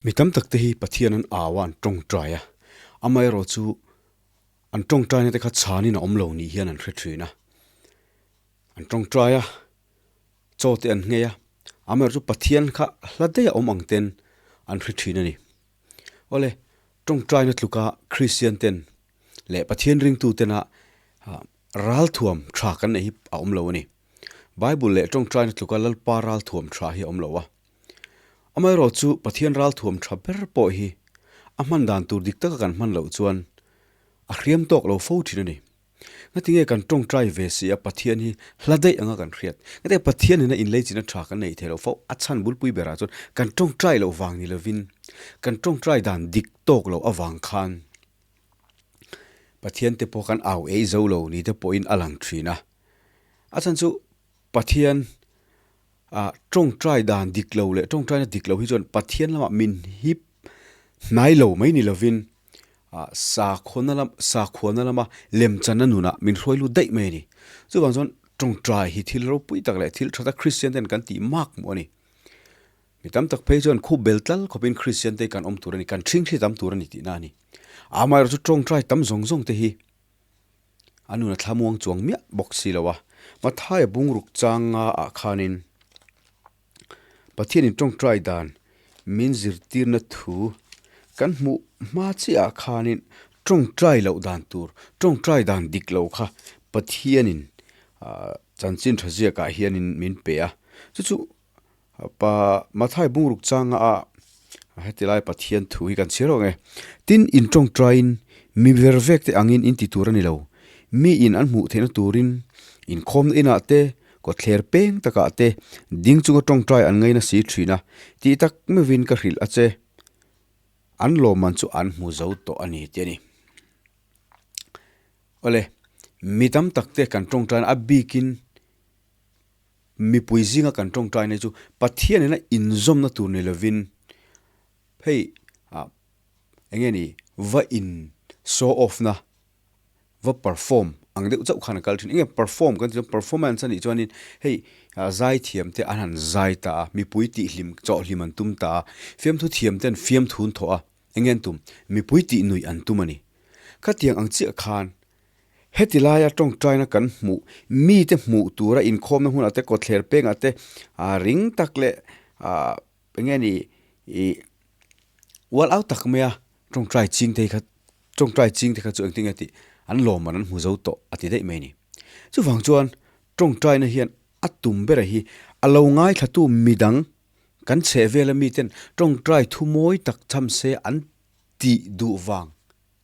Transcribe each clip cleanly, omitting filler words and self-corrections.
Mi tam tak te hi Pathian an au a, an tawngtai a, amaherawh chu an tawngtaina te kha chhanin a awm lo nih hian an hre thin a. An tawngtai a, chaw te an nghei a, amaherawh chu Pathian kha hla daih a awm ang ten an hre thin a ni. Awle, tawngtaina tluka Kristian ten leh Pathian ringtu tena ralthuam tha kan neih hi a awm lo a ni. Bible leh tawngtaina tluka Lalpa ralthuam tha hi a awm lo a. Amaherawh chu Pathian ralthuam tha ber pawh hi a hman dan tur dik taka kan hman loh chuan a hriam tawk lo fo thin a ni. Ngatinge kan tawngtai ve si a Pathian hi hla daih anga kan hriat. Ngatinge Pathian ina inleichina tha kan neih theih loh fo a chhan bulpui berah chuan kan tawngtai loh vang ni lovin kan tawngtai dan dik tawk loh avang khan Pathian te pawh kan au ei zo lo ni te pawhin a lang thin a. A chhan chu Pathian Ah, tawngtai dan dik lo leh tawngtaina dik lo hi chuan Pathian lamah min hip hnai lo mai ni lovin ah sakhuana lam sakhuana lama lemchanna nunah min hruai lut daih mai a ni. Chuvang chuan tawngtai hi thil ropui tak leh thil tha tak Kristian ten kan tih mak hmuh a ni. Mi tam tak phei chuan khup bel tlal khawpin Kristian te kan awm tur a ni, kan ṭhingthli tam tur a ni tihna a ni. Amaherawhchu tawngtai tam zawng zawng te hi A nun a thlamuang chuang miah bawk si lo a. Mathaia bungruk changa ah khanin Pathianin tawngtai dan min zirtirna thu kan hmuh hma chiah ah khanin tawngtai loh dan tur, tawngtai dan dik lo kha Pathianin chanchin tha ziak ah hianin min pe a. Chu chu pa Mathaia bungruk changa ah heti lai Pathian thu hi kan chhiar ang e. Tin, in tawngtaiin mi ver vek te angin in ti tur a ni lo. Mi in an hmuh theihna turin inkhawmna inah te, kawtthler peng takah te ding chunga tawngtai an ngaina si thin a, tih tak meuhin ka hrilh a che. An lawmman chu an hmu zo tawh a ni tih a ni. Awle, mi tam tak te kan tawngtain a bikin Mipui zinga kan tawngtaina chu Pathian ina inzawmna tur ni lovin hei ah eng nge ni va in show off na va perform ang deuh chauh khan a kal thin. Eng nge perform kan tih chuan performance a nih chuanin hei ah zai thiam te an han zai ta a, mipui tih hlim chawh hlim an tum ta a, fiamthu thiam ten fiamthu an thawh a, eng nge an tum? Mipui tih nuih an tum a ni. Khatiang ang chiah khan Heti laia tawngtaina kan hmuh, mite hmuh tura inkhawmna hmunah te, kawtthler pengah te ring tak leh eng nge ni ih ual au tak maia tawngtai ching te kha tawngtai ching te kha chu engtin nge tih an lawm an hmu zo tawh a ti daih mai a ni. Chuvang chuan tawngtaina hian a tum bera hi a lo ngaithlatu midang kan chhehvela miten tawngtai thu mawi tak cham se an tih duh vang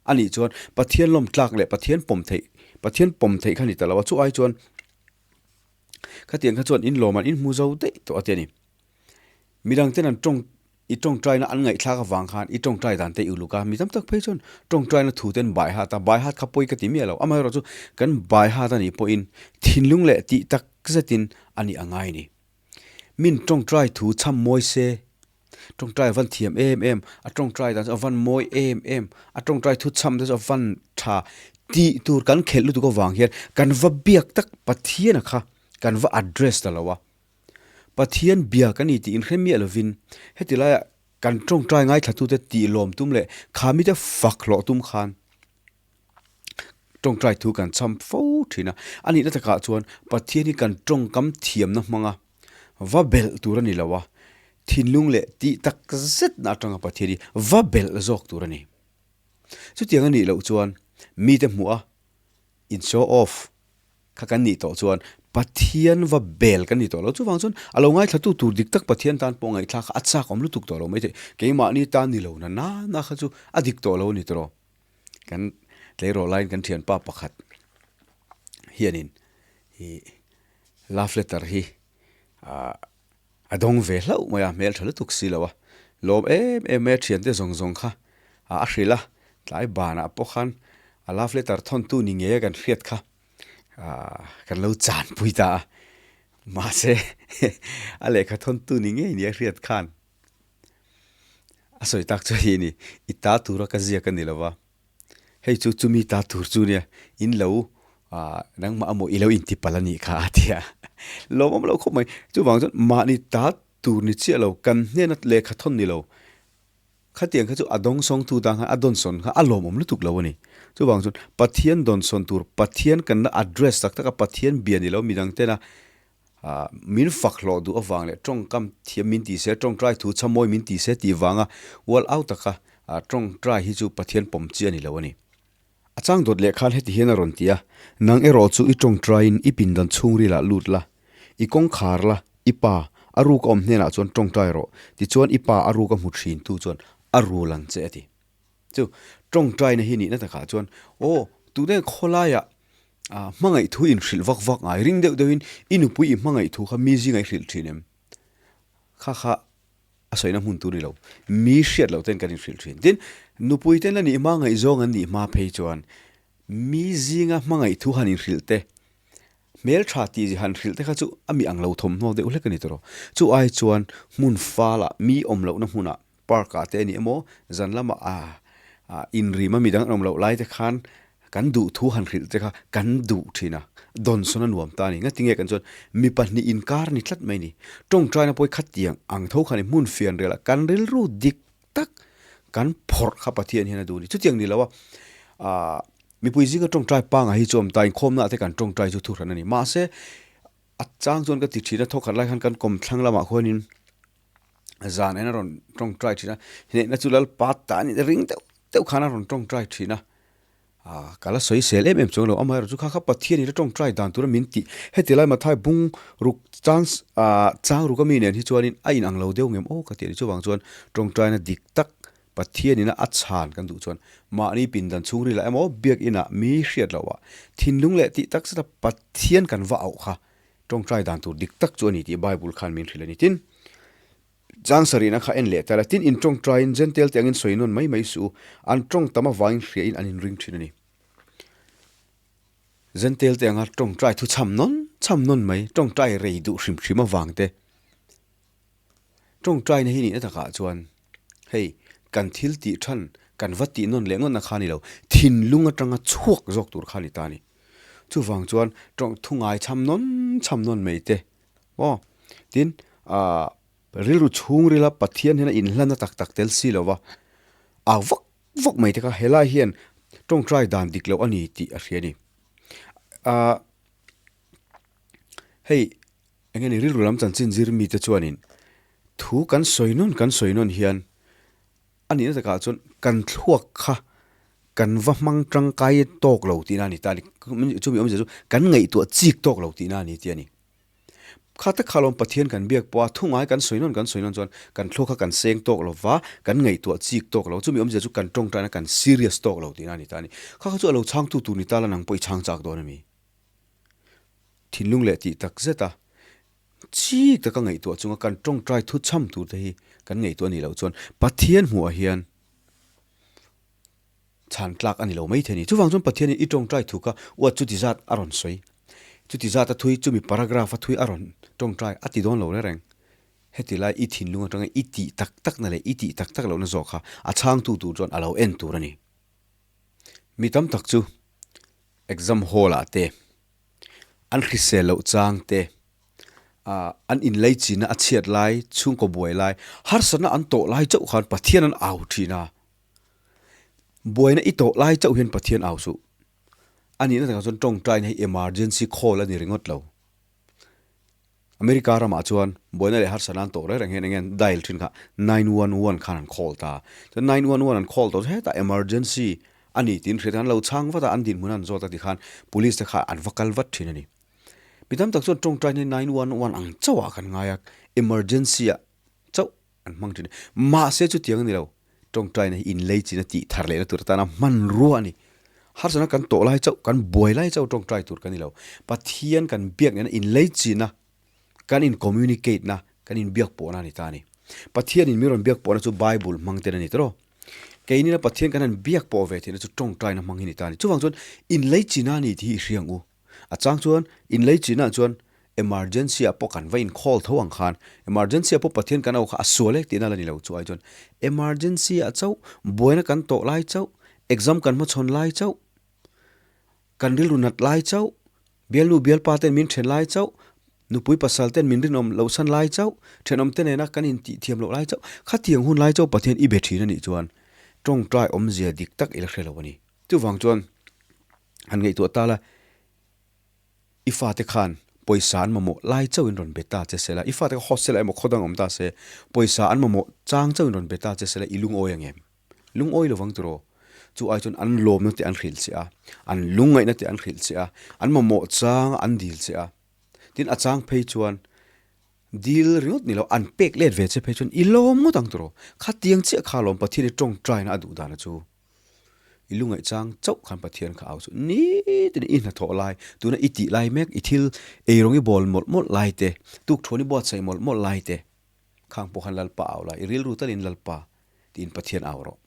A nih chuan Pathian lawm tlak leh Pathian pawm theih, Pathian pawm theih kha ni ta lo a, chu ai chuan khatiang kha chuan in lawm an inhmu zo daih tawh a ti a ni. Midang ten an tawng, i tawngtaina an ngaihthlak avang khan i tawngtai dan te i uluk a, mi tam tak phei chuan tawngtaina thu te an bai hat a, bai hat kha pawi ka ti miah lo, amaherawhchu kan bai hat a nih pawhin thinlung leh tih tak zetin a nih a ngai a ni. Min tawngtai thu chham mawi se Tawngtai a van thiam em em, a tawngtai dan chu a van mawi em em, a tawngtai thu chham te chu a van tha tih tur kan khelh lutuk avang hian kan va biak tak Pathiana kha kan va address ta lo a. Pathian biak a ni tih inhre miah lovin heti laiah kan tawngtai ngaithlatute tih lawm tum leh kha mite fak hlawh tum khan tawngtai thu kan chham fo thin a. A nihna takah chuan Pathian hi kan tawngkam thiamna hmanga va belh tur a ni lo a, thinlung leh tih tak zetna atanga Pathian hi va belh zawk tur a ni. Chutiang a nih loh chuan mite hmuh a in show off kha kan nih tawh chuan Pathian va bel kan ni tawh lo. Chuvang chuan a lo ngaithlatu tur dik tak Pathian tan pawh ngaihthlak kha a chak awm lutuk tawh lo maithei. Keimahni tan ni lo na nana kha chu a dik tawh lo a ni tawh. Kan tleirawl laiin kan thianpa pakhat hianin ih love letter hi ah a dawng ve hlauh mai a, hmel tha lutuk si lo a, lawm em em mai a thiante zawng zawng kha ah a hrilh a, tlai banah pawh khan a love letter thawntu ni ngei a kan hriat kha ah kan lo chanpui ta a, mahse a lehkha thawntu ni ngei ni a hriat khan. A sawi tak chu hei a ni, i ta tura ka ziak a ni lo va, hei chu chumi ta tur chu nia, in lo Nangmah amaw i lo inti palh a nih kha a ti a. Lawmawm lo khawp mai. Chuvang chuan mahni ta tur ni chiah lo, kan hnena lehkha thawn ni lo, khatiang kha chu a dawngsawngtu tan khan a dawnsawn kha a lawmawm lutuk lo a ni. Chuvang chuan Pathian dawnsawn tur, Pathian kan la address tak tak a, Pathian bia ni lo midang tena min fak hlawh duh avang leh tawngkam thiam min ti se, tawngtai thu chamawi min ti se tih vanga ual au taka tawngtai hi chu Pathian pawm chi a ni lo a ni. A chang dawt leh khan heti hian a rawn ti a, Nang erawh chu i tawngtaiin i pindan chhungrilah lut la, i kawngkhar la, i pa, a ruk a awm hnenah chuan tawngtai rawh, tichuan i pa a ruk a hmu thintu chuan a rul ang che a ti. Chu tawngtaina hi nihna takah chuan, aw, tunge khawlaiah hmangaih thu inhrilh vak vak ngai, ring deuh deuhin i nupui i hmangaih thu kha mi zinga i hrilh thin em? Kha kha a sawina hmun tur ni lo, mi hriat loh ten kan inhrilh thin. Tin, nupui ten a nih hma ngaihzawng an nih hma phei chuan mi zinga hmangaih thu han inhrilh te, hmeltha tih zia han hrilh te kha chu a mi ang lo thawmhnaw deuh hlek a ni tawh. Chu ai chuan hmun falah mi awm lohna hmunah Park ah te a ni emaw, zan lamah ah inrim a midang an awm loh lai te khan kan duh thu han hrilh te kha kan duh thin a, dawnsawn a nuam ta a ni. Ngatinge kan chuan mi pahnih inkar a ni tlat mai a ni. Tawngtaina pawh hi khatiang ang tho khan i hmun fian rel a, kan rilru dik tak kan phawrh kha Pathian hian a duh a ni. Chutiang ni lo a, ah mipui zinga tawngtai pangai hi chu awm ta, inkhawmna ah te kan tawngtai chu thuhran a ni. Mahse, a chang chuan ka ti thin a, thawkhat lai khan kan kawmthlang lamah khuanin Zan en a rawn tawngtai thin a, hnehna chu Lalpa ta a nih ring deuh deuh khan a rawn tawngtai thin a, ah ka la sawi sel em em chuang lo, amaherawh chu kha kha Pathian in a tawngtai dan tura min tih heti lai Mathai bung ruk chang ah chang ruk ami nen hi chuanin a inang lo deuh ngem aw ka ti a ni, chuvang chuan tawngtaina dik tak Pathian ina a chhan kan duh chuan mahni pindan chhungrilah emaw biakinah mi hriat loh ah thinlung leh tih tak zeta Pathian kan va auh kha Tawngtai dan tur dik tak chu a ni tih Bible khan min hrilh a ni. Tin, chang sarihna kha en leh ta la, tin in tawngtaiin Gentail te angin sawi nawn mai mai suh u, an tawng tam avangin hriain an inring thin a ni. Gentail te anga tawngtai thu chham nawn chham nawn mai, tawngtai rei duh hrim hrim avang te, tawngtaina hi nihna takah chuan hei kan thil tih than kan va tih nawn leh ngawtna kha a ni lo, thinlung atanga chhuak zawk tur kha a ni ta a ni. Chuvang chuan tawng thu ngai chham nawn chham nawn mai te maw? Tin, aah rilru chhungrila Pathian hian a inhlanna tak tak tel si lova, au vak vak mai te kha helai hian tawngtai dan dik loh a ni tih a hria a ni. Aah hei eng nge ni rilru lam chanchin zir mite chuanin thu kan sawi nawn kan sawi nawn hian A nihna takah chuan kan thluak kha kan va hmang tangkai tawk lo tihna a ni ta a ni. Chumi awmzia chu kan ngaihtuah chik tawk lo tihna a ni tih a ni. Kha tak kha lawm Pathian kan biak pawh a, thu ngai kan sawi nawn kan sawi nawn chuan kan thluak kha kan seng tawk lo va, kan ngaihtuah chik tawk lo. Chumi awmzia chu kan tawngtaina kan serious tawk lo tihna a ni ta a ni. Kha kha chu a lo chhangtu tur ni ta la nang pawh i chhang chak dawn a mi? Thinlung leh tih tak zet a. Chik taka ngaihtuah chunga kan tawngtai thu chham tur te hi kan ngaihtuah a nih loh chuan Pathian hmuhah hian chhan tlak a ni lo maithei a ni. Chuvang chuan Pathianin i tawngtai thu kha uat chuti zat a rawn sawi, chuti zat a thui, chumi paragraph a thui a rawn tawngtai a ti dawn lo reng reng. Heti lai i thinlung atanga i tih tak takna leh i tih tak tak lohna zawk kha a chhangtu tur chuan a lo en tur a ni. Mi tam tak chu exam hall ah te An hrisel loh chang te, an inleichina a chhiat lai, chhungkaw buai lai, harsatna an tawh lai chauh khan Pathian an au thin a. Buaina i tawh lai chauh hian Pathian au suh. A nihna takah chuan tawngtaina hi emergency call a ni ringawt lo. America ramah chuan buaina leh harsatna an tawh reng reng hian enge an dial thin kha 911 khan an call ta. Chuan 911 an call tawh chu hetah emergency a ni tiin hriat an lo chhang vat a, an dinhmun an zawt a tikhan police te kha an va kal vat thin a ni. Mi tam tak chuan tawngtaina hi 911 ang chauhah kan ngai a, emergency ah chauh An hmang thin. Mahse chutiang a ni lo. Tawngtaina hi inlei chin a tih thar lehna tur atana hmanrua a ni. Harsatna kan tawh lai chauh, kan buai lai chauh tawngtai tur kan ni lo. Pathian kan biak nena inlei china, kan in communicate na, kan inbiak pawhna a ni ta a ni. Pathianin min rawn biak pawhna chu Bible hmang ten a ni tawh. Keinina Pathian kan han biak pawh ve theihna chu tawngtaina hmang hi a ni ta a ni. Chuvang chuan inlei china a ni tih hi i hria ang u. A chang chuan inlei chinah chuan emergency ah pawh kan va inkhâwl tho ang khan emergency ah pawh Pathian kan au kha a sual e tihna la ni lo chu ai chuan emergency ah chauh buaina kan tawh lai chauh exam kan hmachhawn lai chauh. Kan rilru nat lai chauh, bialnu bialpa ten min then lai chauh, nupui pasal ten min rinawm loh san lai chauh, thenawm te nena kan intih thiam loh lai chauh, khatiang hun lai chauh Pathian i be thin a nih chuan tawngtai awmzia dik tak i la hre lo a ni. Chuvang chuan han ngaihtuah ta la, i fate khan pawisa an mamawh lai chauhin rawn be ta che se la, i fate kha hostel ah emaw khaw dang awm ta se, pawisa an mamawh chang chauhin rawn be ta che se la i lungawi ang em? Lungawi lovang tiraw? Chu ai chuan an lawmna te an hrilh che a, an lungngaihna te an hrilh che a, an mamawh changa an dil che a. Tin, a chang phei chuan dil ringawt ni lo, an pek let ve che phei chuan i lawm ngawt ang tiraw? Khatiang chiah kha lawm Pathian i tawngtaina a duh dana chu. I lungngaih chang chauh khan Pathian kha au chu nitin i hnathawh lai, tuna i tih lai mek, i thil eirawng i bawl mawlh mawlh lai te, tukthuan i buatsaih mawlh mawlh lai te, Khang pawh khan Lalpa au la, i rilru talin Lalpa tiin Pathian au rawh.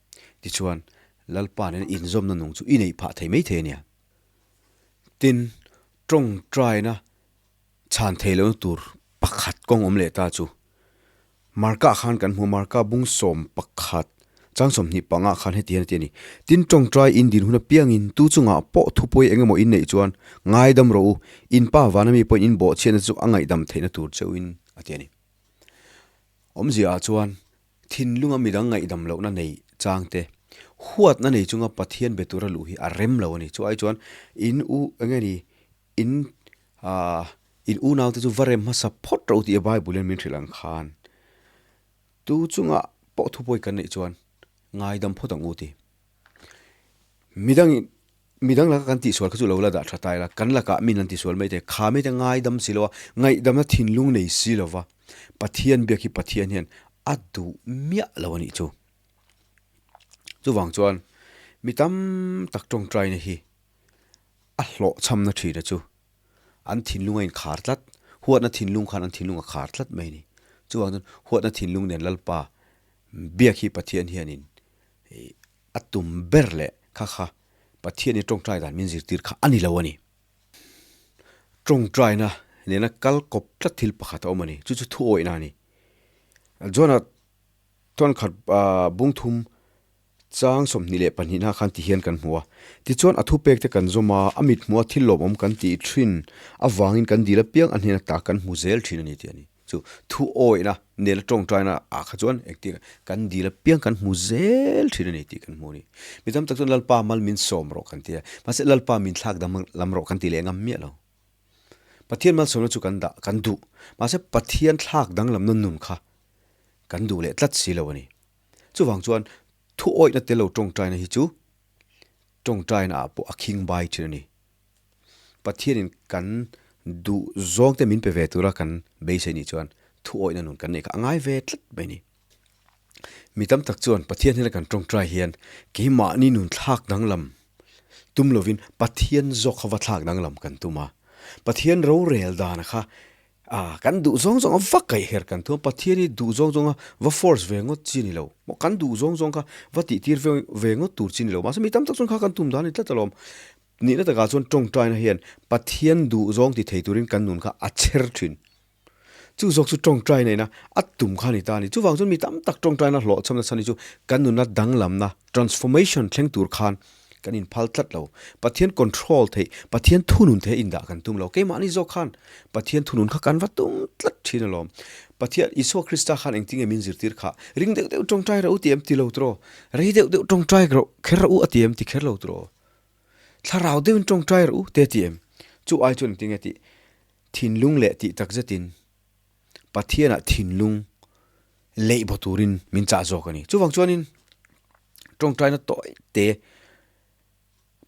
Tichuan, Lalpa nena inzawmna nung chu i neih phah thei mai thei a nia. Tin, tawngtaina chhan thei lohna tur pakhat kawng awm leh ta chu Marka khan kan hmu, Marka bung 11, chang 25 khan heti hian a ti a ni. Tin, tawngtai in din hun apiangin tu chungah pawh thupawi eng emaw in neih chuan ngaidam rawh u, in pa vana mi pawhin in bawhchhiatna chu a ngaihdam theihna tur cheuhin a ti a ni. Awmzia ah chuan thinlunga midang ngaihdam lohna nei chang te, huatna nei chunga Pathian be tura luh hi a rem lo a ni. Chu ai chuan in u eng nge ni in ah in unau te chu va rem hmasa phawt rawh u tih a Bible hian min hrilh ang khan tu chunga pawh thupawi kan neih chuan ngaidam phawt ang u ti. Midang in Midang laka kan tihsual kha chu lo la dah tha ta ila, kan lakah min an tisual mai thei. Kha mite ngaidam si lo a, ngaihdamna thinlung nei si lo va, Pathian biak hi Pathian hian a duh miah lo a nih chu. Chuvang chuan mi tam tak tawngtaina hi a hlawhchhamna thina chu an thinlung a inkhar tlat, huatna thinlung khan an thinlung a khar tlat mai a ni. Chuvang chuan huatna thinlung nen Lalpa biak hi Pathian hianin A tum ber leh kha kha Pathian i tawngtai dan min zirtir kha a ni lo a ni. Tawngtaina nena kal kawp tlat thil pakhat a awm a ni, chu chu thu awihna a ni. John-a tawnkhat bung thum chang 22 na khan ti hian kan hmu a, tichuan a thupek te kan zawm a, a mithmuha thil lawmawm kan tih thin avangin kan dil apiang a hnena ta kan hmu zel thin a ni tih a ni. Chu thu awihna nela tawngtaina ah kha chuan engtin kan dil apiang kan hmu zel thin a ni tih kan hmu a ni. Mi tam tak chuan Lalpa mal min sawm rawh kan ti a, mahse Lalpa min thlak dam lam rawh kan ti leh ngam miah lo. Pathian malsawmna chu kan dah kan duh, mahse Pathian thlak danglamna nun kha kan duh leh tlat si lo a ni. Chuvang chuan thu awihna tel lo tawngtaina hi chu tawngtaina ah pawh a khing bai thin a ni. Pathianin kan duh zawngte min pe ve tura kan beisei nih chuan thuawihna nun kan neih kha a ngai ve tlat mai a ni. Mi tam tak chuan Pathian hnena kan tawngtai hian keimahni nun thlak danglam tum lovin Pathian zawk kha va thlak danglam kan tum a. Pathian rorel dana kha kan duh zawng zawnga va kaihher kan tum a, Pathian hi duh zawng zawnga va force ve ngawt chi a ni lo. Maw kan duh zawng zawng kha va tihtir ve ngawt tur chi a ni lo. Mahse mi tam tak chuan kha kan tum dan a ni tlat alawm. Nihna takah chuan tawngtaina hian Pathian duh zawng ti thei turin kan nun kha a chher thin. Chu zawk chu tawngtaina ina a tum kha a ni ta a ni. Chuvang chuan mi tam tak tawngtaina hlawhchhamna chhan hi chu kan nunna danglamna, transformation, thleng tur khan kan inphal tlat lo. Pathian control theih, Pathian thunun theih a indah kan tum lo. Keimahni zawk khan Pathian thunun kha kan va tum tlat thin alawm. Pathian, Isua Krista khan engtin nge min zirtir kha? Ring deuh deuh tawngtai rawh u ti em ti lo tiraw? Rei deuh deuh tawngtai rawh kher rawh u a ti em ti kher lo tiraw? Thlarau deuhin tawngtai rawh u te ti em? Chu ai chuan engtin nge tih? Thinlung leh tih tak zetin Pathianah thinlung leih baw turin min chah zawk a ni. Chuvang chuanin tawngtaina tawi te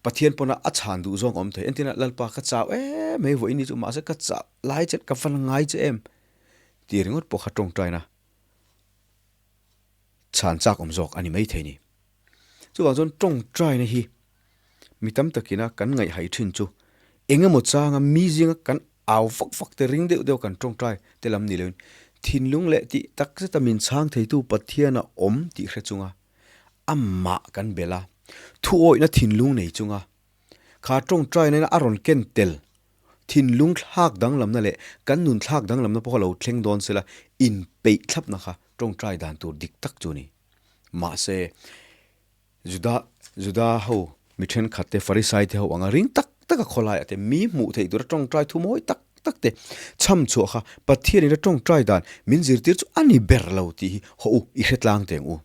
Pathian pawna a chhan duh zawng a awm thei. Entirna Lalpa ka chau em mai vawiin ni chu mahse ka chau lai che ka van ngai che em tih ringawt pawh kha tawngtaina chhan chak awm zawk a ni mai thei ni. Chuvang chuan tawngtaina hi mi tam takina kan ngaihhaih thin chu eng emaw changa mi zinga kan au vak vak te ring deuh deuh kan tawngtai te lam ni loin thinlung leh tih tak zeta min chhang theitu Pathian a awm tih hre chunga amah kan bel a, thuawihna thinlung nei chunga kha tawngtaina ina a rawn ken tel thinlung thlak danglamna leh kan nun thlak danglamna pawh kha lo thleng dawn sela inpeih thlapna kha tawngtai dan tur dik tak chu a ni. Mahse, Juda, Juda ho mi thenkhat te, Farisai te ho anga ring tak taka khawlaiah te mi hmuh theih tura tawngtai thu mawi tak tak te chham chhuah kha Pathianin a tawngtai dan min zirtir chu a ni ber lo tih hi haw u i hre tlang teng u.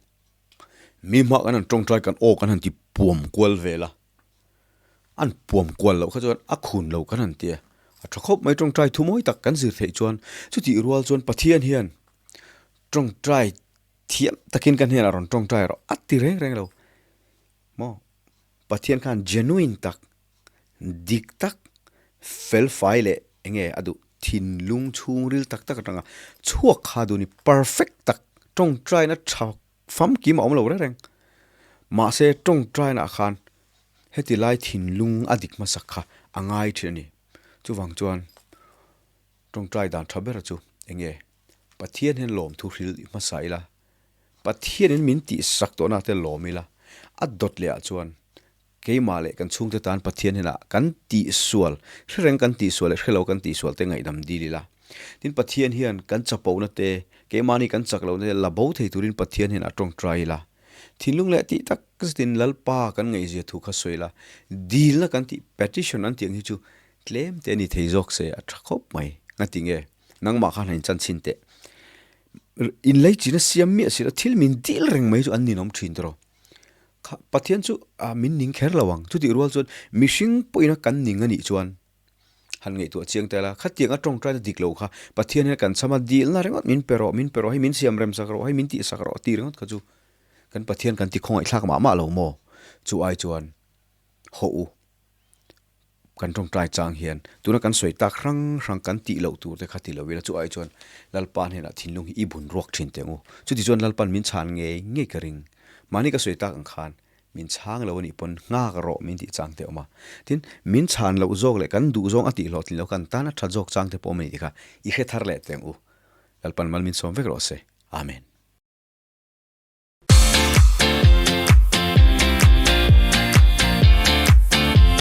Mi hma kan han tawngtai kan aw kan han ti puam kual vel a, an puam kual loh kha chuan a khun lo kan han ti a, a tha khawp mai tawngtai thu mawi tak kan zir theih chuan chutih rual chuan Pathian hian tawngtai thiam takin kan hnenah rawn tawngtai rawh a ti reng reng lo maw? Pathian khan genuine tak, dik tak, fel fai leh enge a duh thinlung chhungril tak tak atanga chhuak kha duh ni perfect tak tawngtaina tha famkim a awm lo reng reng. Mahse tawngtaina ah khan heti lai thinlung a dik hmasak kha a ngai thin a ni. Chuvang chuan tawngtai dan tha ber chu enge Pathian hian lawmthu hril hmasa ila Pathianin min tihsak tawhna te lawm ila, a dawt leh ah chuan keimah leh kan chhungte tan Pathian hnenah kan tihsual, hrereng kan tihsual leh hrelo kan tihsual te ngaihdam dil ila. Tin, Pathian hian kan chapona te, keimahni kan chak lohna te la bo thei turin Pathian hnenah tawngtai ila. Thinlung leh tih tak zetin Lalpa kan ngaihzia thu kha sawi ila, dilna kan tih, petition an tih ang hi chu tlem te a ni thei zawk se a tha khawp mai. Ngati nge? Nangmah khan han inchan chhin teh. Inlei china siam miah si lo thil min dil reng mai chu an ninawm thin tawh. Kha Pathian chu ah min ning kher lo ang. Chutih rual chuan mihring pawhin a kan ning a nih chuan han ngaihtuah chiang ta ila khatiang a tawngtai na dik lo kha Pathian hian kan chham a dilna ringawt min pe rawh min pe rawh hei min siam rem sak rawh hei min tih sak rawh tih ringawt kha chu kan Pathian kan ti khawngaih thlak mah mah lo maw? Chu ai chuan hawh u. Kan tawngtai chang hian tuna kan sawi tak hrang hrang kan tih loh tur te kha ti lo ila chu ai chuan Lalpa hnenah thinlung hi i bun ruak thin teh ang u. Chuti chuan Lalpa'n min chhan ngei ngei ka ring. Mahni ka sawi tak ang khan min chhang lo a nih pawn nghak rawh min tih chang te a awm a. Tin, min chhan loh zawk leh kan duh zawng a tih hlawhtlin loh khan tan a that zawk chang te pawh awm a ni tih kha i hre thar leh teh ang u. Lalpa'n mal min sawm vek rawh se. Amen.